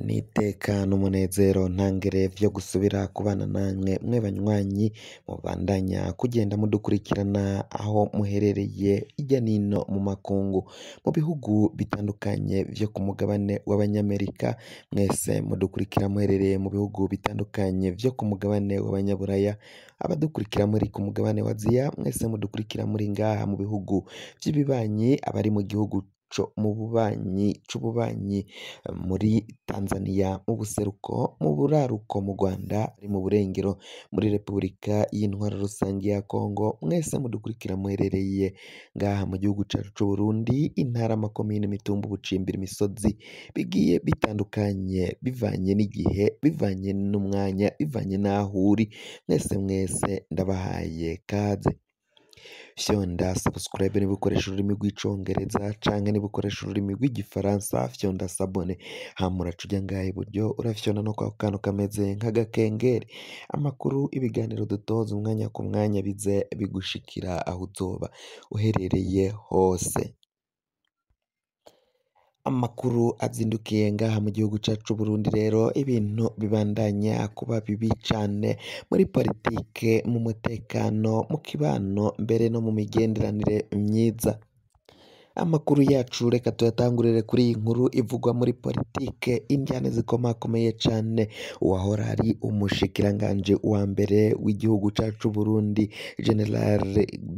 N'iteka n'umunezero ntangere vyo gusubira kubana namwe mwe banywanyi mubandanya kugenda mudukurikirana aho muherereye hirya nino mu makungu, mu bihugu bitandukanye vyo ku mugabane w'abanyamerika, mwese mudukurikira muherereye mu bihugu bitandukanye vyo ku mugabane w'abanyaburaya, abadukurikira muri ku mugabane wa Aziya, mwese mudukurikira muri ngaha mu bihugu vy'ibibanyi, abari mu gihugu co mu bubanyi c'ububanyi muri Tanzania, mu buseruko, mu buraruko mu Rwanda, ari mu burengero muri Repubulika y'Intwaro Rusangi ya Kongo, mwese mudukurikira muherereye ngaha mu gihugu cacu c'Uburundi, intara, amakomine, imitumba, ubucimbiri, imisozi bigiye bitandukanye bivanye n'igihe, bivanye n'umwanya, bivanye n'aho uri, mwese mwese ndabahaye kaze. Fyonda subscribe niba ukoresha ururimi rw'icongereza canke niba ukoresha ururimi rw'igifaransa, fyonda s'abonner, hama uraca uja ngaha iburyo urafyonda no kwako kantu kameze nk'agakengeri, amakuru, ibiganiro dutoza umwanya ku mwanya bize bigushikira aho uzoba uherereye hose. Amakuru azindukiye ngaha mu gihugu cacu c'Uburundi rero, ibintu bibandanya kuba bibi cane muri politike, mu mutekano, mu kibano, mbere no mu migenderanire myiza. Amakuru yacu reka tuyatangurire kuri iyi nkuru ivugwa muri politike, indyane zikomakomeye cane. Uwahora ari umushikiranganji wa mbere w'igihugu cacu c'Uburundi, General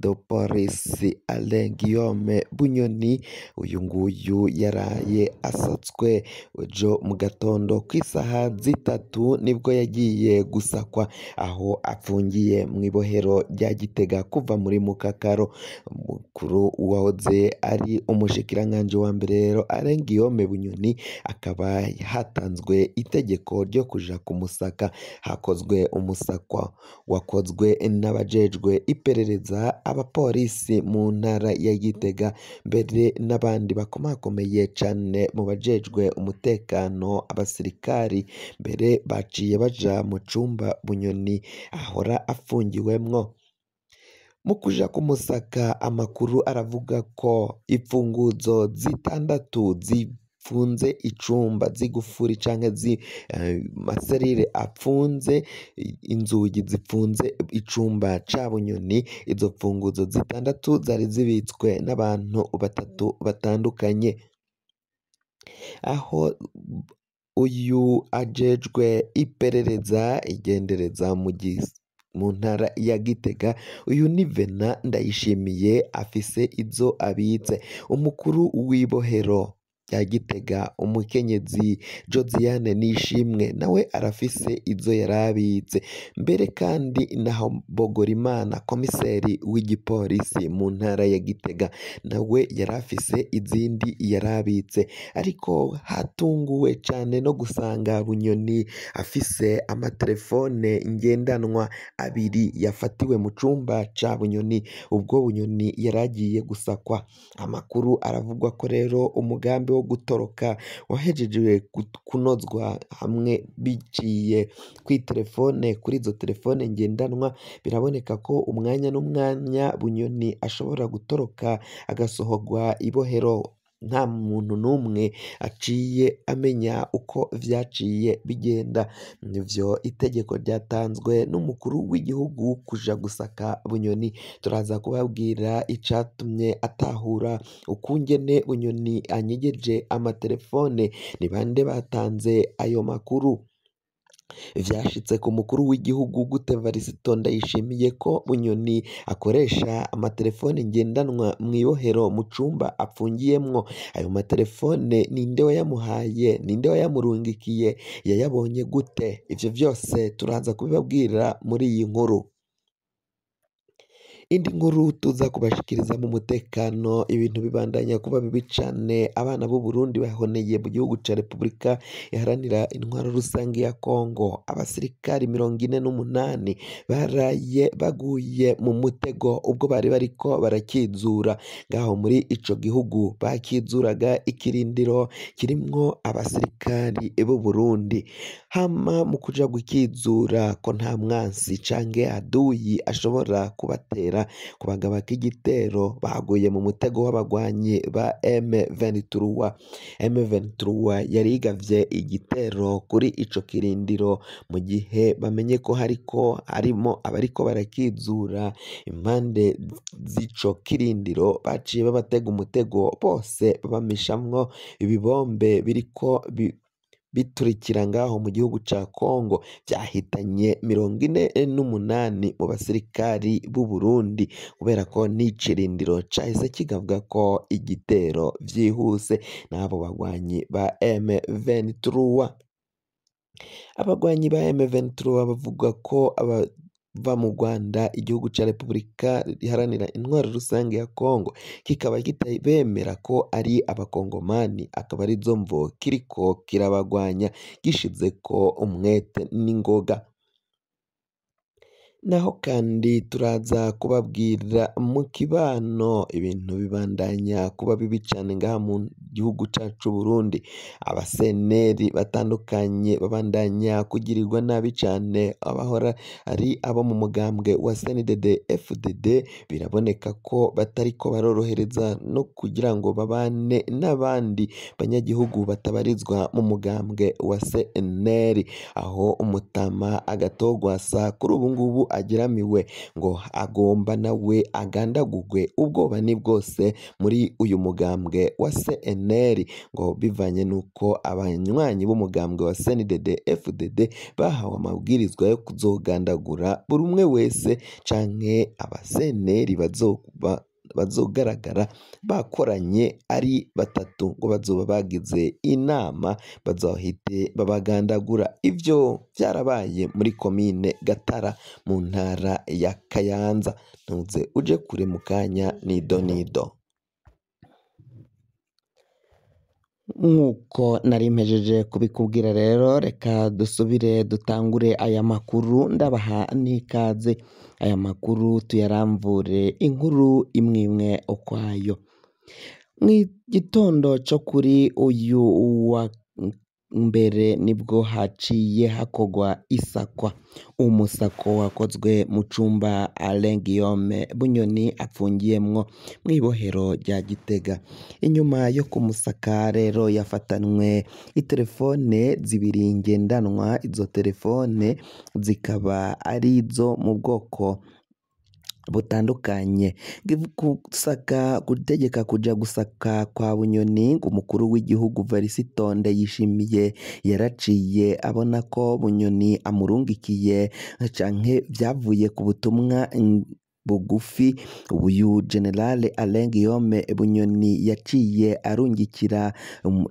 de Police Alain Guillaume Bunyoni, uyu nguyu yaraye asatswe ejo mu gatondo kw'isaha 3 nibwo yagiye gusakwa aho apfungiye mw'ibohero rya Gitega kuva muri Mukakaro. Umukuru wahoze ari umushikiranganji wa mbere rero Alain Guillaume Bunyoni, akaba hatanzwe itegeko ryo kuja kumusaka, hakozwe umusakwa wakozwe n'abajejwe iperereza, abapolisi mu ntara ya Gitega, mbere n'abandi bakomakomeye cane mu bajejwe umutekano, abasirikari, mbere baciye baja mu cumba Bunyoni ahora afungiwemwo. Mu kuja kumusaka, amakuru aravuga ko imfunguzo 6 zipfunze icumba z'igufuri canke maserire apfunze inzugi zipfunze icumba ca Bunyoni, izo mfunguzo 6 zari zibitswe n'abantu 3 batandukanye, aho uyu ajejwe iperereza igendereza mu ntara ya Gitega, uyu ni Vena Ndayishimiye, afise izo abitse. Umukuru w'ibohero rya Gitega, umukenyezi Josiane Nishimwe, nawe arafise izo yarabitse. Mbere kandi na Bogorimana, komiseri w'igipolisi mu ntara ya Gitega, nawe yarafise izindi yarabitse. Ariko hatunguwe cane no gusanga Bunyoni afise amatelefone ngendanwa 2 yafatiwe mu cumba ca Bunyoni ubwo Bunyoni yaragiye gusakwa. Amakuru aravugwa ko rero umugambi wo gutoroka wahejeje kunozwa hamwe biciye kw'iterefone, kuri izo telefone ngendanwa. Biraboneka ko umwanya n'umwanya Bunyoni ashobora gutoroka agasohorwa ibohero nta muntu n'umwe aciye amenya uko vyaciye bigenda. Nivyo itegeko ryatanzwe n'umukuru w'igihugu kuja gusaka Bunyoni. Turaza kubabwira icatumye atahura ukungene Bunyoni anyegeje amatelefone, ni bande batanze ayo makuru. Vyashitse ku mukuru w'igihugu gute Varisito Ndayishimiye ko Bunyoni akoresha amatelefone ngendanwa mw'ibohero mu cumba apfungiyemwo? Ayo matelefone ninde wayamuhaye? Ninde wayamurungikiye? Yayabonye gute? Ivyo vyose turaza kubibabwira muri iyi nkuru. Indi nkuru tuza kubashikiriza mu mutekano, ibintu bibandanya kuba bibi cane, abana b'u Burundi bahoneye mu gihugu ca Repubulika Iharanira Intwaro Rusangi ya Kongo. Abasirikari 48 baraye baguye mu mutego ubwo bari bariko barakizura ngaho muri ico gihugu, bakizuraga ikirindiro kirimwo abasirikari b'u Burundi. Hama mu kuja gukizura ko nta mwansi canke aduyi ashobora kubatera, Bujumbura kubagabako igitero baguye mu mutego w'abagwanyi ba M23. M23 yarigavye igitero kuri ico kirindiro mu gihe bamenye ko hariko harimo abariko barakizura impande z'ico kirindiro, baciye babatega umutego bose babamishamwo ibibombe biriko biturikira ngaho mu gihugu ca Kongo, vyahitanye 48 mu basirikari b'u Burundi, kubera ko n'icirindiro cahise kigabwa ko igitero vyihuse n'abo bagwanyi ba M23. Abagwanyi ba M23 bavuga ko abava mu Rwanda, igihugu ca Repubulika Iharanira Intwaro Rusange ya Kongo kikaba kitabemera ko ari abakongomani, akaba arizo mvo kiriko kirabagwanya gishizeko umwete n'ingoga. Naho kandi turaza kubabwira mu kibano ibintu bibandanya kuba bibi cane ngaha mu gihugu cacu Burundi. Abaseneri batandukanye babandanya kugirirwa nabi cane, abahora ari abo mu mugambwe wa CNDD FDD biraboneka ko batariko barorohereza no kugira ngo babane n'abandi banyagihugu batabarizwa mu mugambwe wa CNL, aho umutama Agatogwasa kuri ubu ngubu ageramiwe ngo agomba nawe agandagurwe. Ubwoba ni bwose muri uyu mugambwe wa CNL, ngo bivanye nuko abanywanyi b'umugambwe wa CNDD FDD bahawe amabwirizwa yo kuzogandagura buri umwe wese canke abaseneri bazogaragara bakoranye ari batatu, ngo bazoba bagize inama bazohite babagandagura. Ivyo vyarabaye muri komine Gatara mu ntara ya Kayanza. Ntuze uje kure mu kanya nido nido. Nk'uko nari mpejeje kubikubwira rero, reka dusubire dutangure aya makuru, ndabaha n'ikaze. Aya makuru tuyaramvure inkuru imwe imwe ukwayo. Mw'igitondo co kuri uyu wa mbere nibwo haciye hakogwa isakwa. Umusako wakozwe mu cumba Alain Guillaume Bunyoni apfungiyemwo mw'ibohero rya Gitega. Inyuma yo kumusaka rero yafatanwe iterefone zibiri ngendanwa, izo terefone zikaba ari izo mu bwoko butandukanye. Gusaka gutegeka kuja gusaka kwa Bunyoni, umukuru w'igihugu Varisito Ndayishimiye yaraciye abona ko Bunyoni amurungikiye canke vyavuye ku butumwa bugufi uyu General Alain Guillaume Bunyoni yaciye arungikira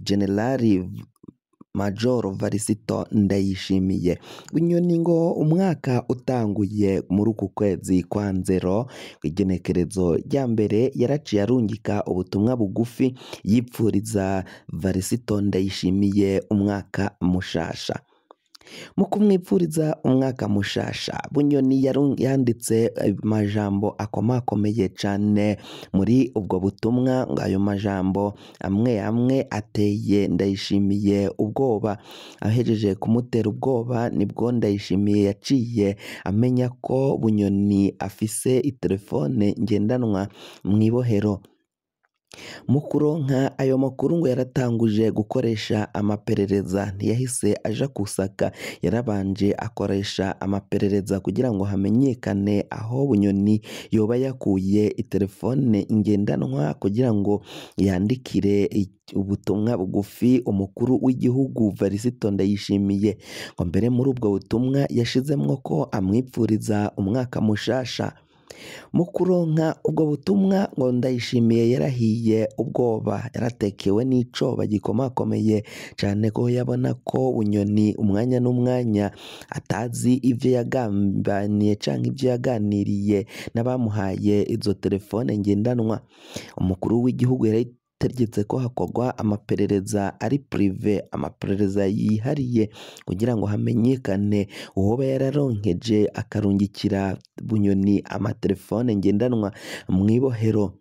General Major Varisito Ndayishimiye. Bunyoni ngo umwaka utanguye muri uku kwezi kwa Nzero igenekerezo rya mbere yaraciye arungika ubutumwa bugufi yipfuriza Varisito Ndayishimiye umwaka mushasha. Mu kumwipfuriza umwaka mushasha, Bunyoni yanditse amajambo akomakomeye cane muri ubwo butumwa, ngo ayo majambo amwe amwe ateye Ndayishimiye ubwoba. Ahejeje kumutera ubwoba nibwo Ndayishimiye yaciye amenya ko Bunyoni afise itelefone ngendanwa mw'ibohero. Mu kuronka ayo makuru ngo yaratanguje gukoresha amaperereza, ntiyahise aja kusaka, yarabanje akoresha amaperereza kugira ngo hamenyekane aho Bunyoni yoba yakuye itelefone ngendanwa kugira ngo yandikire ubutumwa bugufi umukuru w'igihugu Varisito Ndayishimiye. Ngo mbere muri ubwo butumwa yashizemwo ko amwipfuriza umwaka mushasha. Mu kuronka ubwo butumwa ngo Ndayishimiye yarahiye ubwoba, yaratekewe n'icoba gikomakomeye cane ko yabona ko Bunyoni umwanya n'umwanya atazi ivyo yagambaniye canke ivyo yaganiriye n'abamuhaye izo telefone ngendanwa. Umukuru w'igihugu yarategetse ko hakorwa amaperereza ari prive, amaperereza yihariye kugira ngo hamenyekane uwoba yararonkeje akarungikira Bunyoni amatelefone ngendanwa mw'ibohero.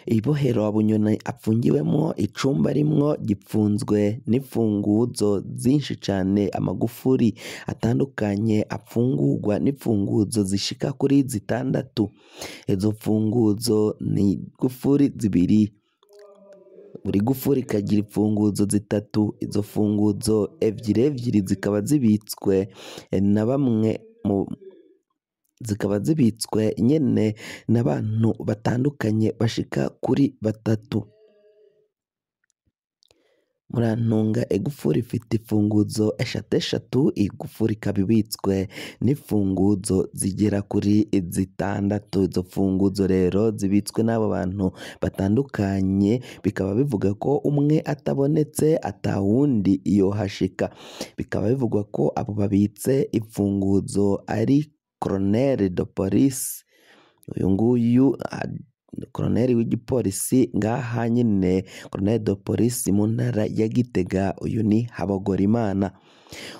Ibohero Bunyoni apfungiwemwo, icumba arimwo gipfunzwe n'imfunguzo zinshi cane, amagufuri atandukanye apfungurwa n'imfunguzo zishika kuri zitandatu. Izo mfunguzo ni igufuri zibiri, buri gufuri ikagira imfunguzo zitatu. Izo mfunguzo ebyiri ebyiri zikaba zibitswe na bamwe mu zikaba zibitswe nyene n'abantu batandukanye bashika kuri batatu. Murantunga, igufuri ifite imfunguzo eshatu eshatu, igufuri ikaba ibitswe n'imfunguzo zigera kuri zitandatu. Izo mfunguzo rero zibitswe n'abo bantu batandukanye, bikaba bivuga ko umwe atabonetse atawundi yohashika. Bikaba bivugwa ko abo babitse imfunguzo ari Colonel de Police, uyu nguyu Colonel w'igipolisi ngaha nyene, Colonel de Police mu ntara ya Gitega, uyu ni Habogorimana.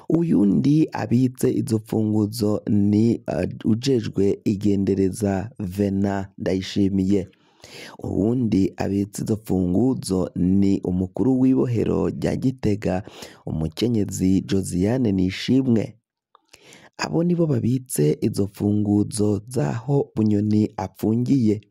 Uyundi abitse izo mfunguzo ni ujejwe igendereza Vena Ndayishimiye. Uwundi abitse izo mfunguzo ni umukuru w'ibohero rya Gitega, umukenyezi Josiane Nishimwe. Abo nibo babitse izo mfunguzo z'aho Bunyoni apfungiye.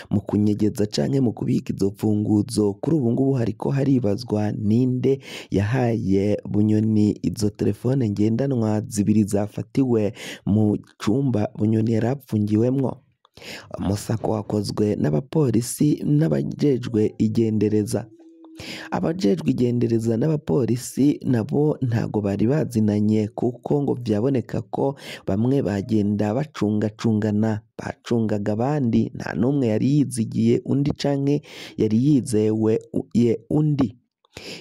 Mu kunyegeza canke mu kubika izo mfunguzo, kuri ubu ngubu hariko haribazwa ninde yahaye Bunyoni izo telefone ngendanwa zibiri zafatiwe mu cumba Bunyoni yari apfungiwemwo. Umusako wakozwe n'abapolisi n'abajejwe igendereza. Abajejwe igendereza n'abapolisi nabo ntago bari bazinanye, kuko ngo vyaboneka ko bamwe bagenda bacungacungana, bacungaga abandi, nta n'umwe yari yizigiye undi canke yari yizewe undi.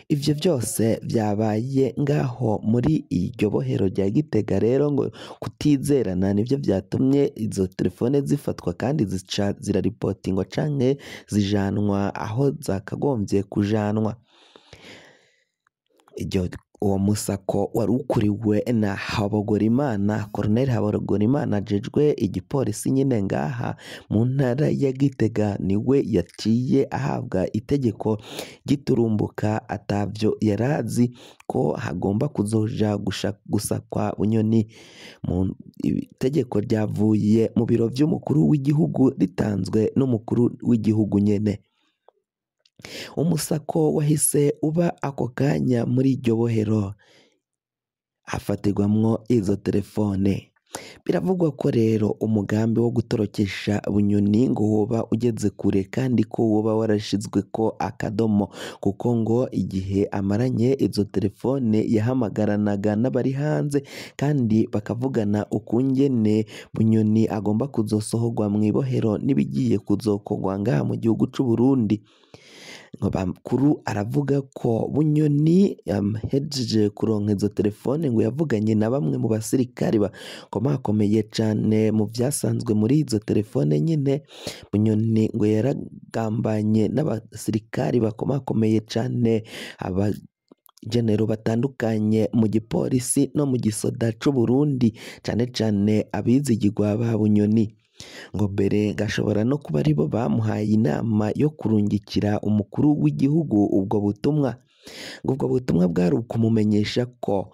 Ivyo vyose vyabaye ngaho muri iryo bohero rya Gitega. Rero ngo kutizerana nivyo vyatumye izo telefone zifatwa kandi zica ziraripotingwa canke zijanwa aho zakagombye kujanwa. Uwo musako wari ukuriwe na Habogorimana, Colonel Habogorimana ajejwe igipolisi nyene ngaha mu ntara ya Gitega, niwe yaciye ahabwa itegeko giturumbuka, atavyo yarazi ko hagomba kuzoja gusakwa Bunyoni. Mu itegeko ryavuye mu biro vy'umukuru w'igihugu ritanzwe n'umukuru w'igihugu nyene. Umusako wahise uba ako kanya muri iryo bohero, hafatirwamwo izo telefone. Biravugwa ko rero umugambi wo gutorokesha Bunyoni ngo woba ugeze kure, kandi ko woba warashizweko akadomo, kuko ngo igihe amaranye izo telefone yahamagaranaga n'abari hanze, kandi bakavugana ukungene Bunyoni agomba kuzosohorwa mw'ibohero n'ibigiye kuzokorwa ngaha mu gihugu c'u Burundi. Makuru aravuga ko Bunyoni yahejeje kuronka izo telefone ngo yavuganye na bamwe mu basirikari bakomakomeye cane mu vyasanzwe muri izo telefone nyene. Bunyoni ngo yaragambanye n'abasirikari bakomakomeye cane, abagenero batandukanye mu gipolisi no mu gisoda c'u Burundi, cane cane abizigirwa ba Bunyoni. Ngo mbere gashobora no kuba aribo bamuhaye inama yo kurungikira umukuru w'igihugu ubwo butumwa. Ngo ubwo butumwa bwari ukumumenyesha ko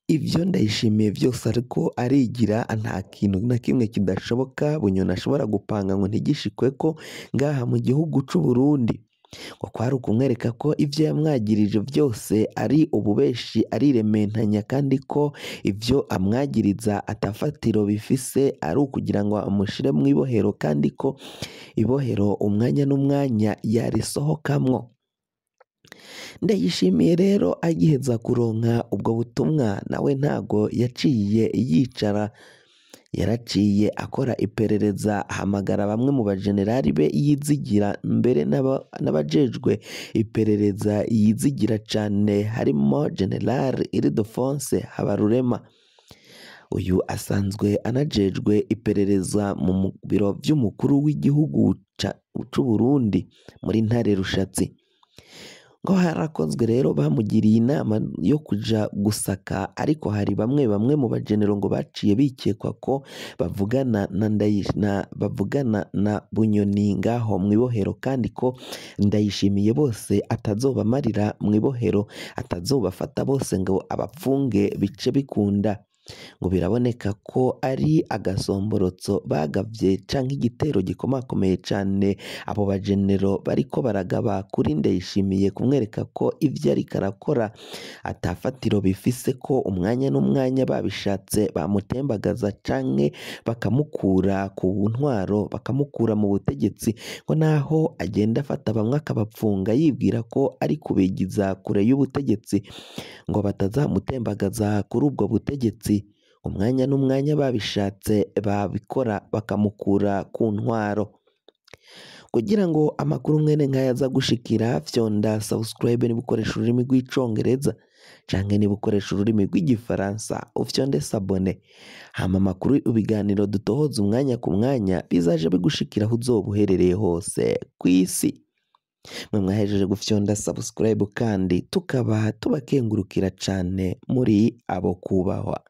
ivyo Ndayishimiye vyose ariko arigira, nta kintu na kimwe kidashoboka Bunyoni ashobora gupanga ngo ntigishikweko ngaha mu gihugu c'u Burundi. Ngo kwari ukumwereka ko ivyo yamwagirije vyose ari ububeshi, ari irementanya, kandi ko ivyo amwagiriza atafatiro bifise, ari ukugira ngo amushire mw'ibohero, kandi ko ibohero umwanya n'umwanya yarisohokamwo. Ndayishimiye rero agiheza kuronka ubwo butumwa, nawe ntago yaciye yicara, yaraciye akora iperereza, ahamagara bamwe mu bajenerali be yizigira, mbere n'abajejwe iperereza yizigira cane, harimo General Ildefonse Habarurema. Uyu asanzwe anajejwe iperereza mu biro vy'umukuru w'igihugu c'u Burundi muri Ntare Rushatsi. Ngo harakozwe rero, bamugiriye inama yo kuja gusaka, ariko hari bamwe bamwe mu bajenero ngo baciye bikekwa ko bavugana na bavugana na Bunyoni ngaho mw'ibohero, kandi ko Ndayishimiye bose atazobamarira mw'ibohero, atazobafata bose ngo abapfunge bice bikunda. Ngo biraboneka ko ari agasomborotso bagavye canke igitero gikomakomeye cane abo bajenero bariko baragaba kuri Ndayishimiye, kumwereka ko ivyo ariko arakora atafatiro bifise, ko umwanya n'umwanya babishatse bamutembagaza canke bakamukura ku ntwaro, bakamukura mu butegetsi. Ngo naho agenda afata bamwe akabapfunga yibwira ko ari kubigiza kure y'ubutegetsi, ngo batazamutembagaza kuri ubwo butegetsi, umwanya n'umwanya babishatse babikora bakamukura ku ntwaro. Kugira ngo amakuru mwene nkaya aza gushikira, fyonda subscribe niba ukoresha ururimi rw'icongereza, canke niba ukoresha ururimi rw'igifaransa ufyonde s'abonner. Hama amakuru, ibiganiro dutohoza umwanya ku mwanya bizaje bigushikira aho uzoba uherereye hose kw'isi. Mwe mwahejeje gufyonda subscribe kandi tukaba tubakengurukira cane muri abo kubahwa.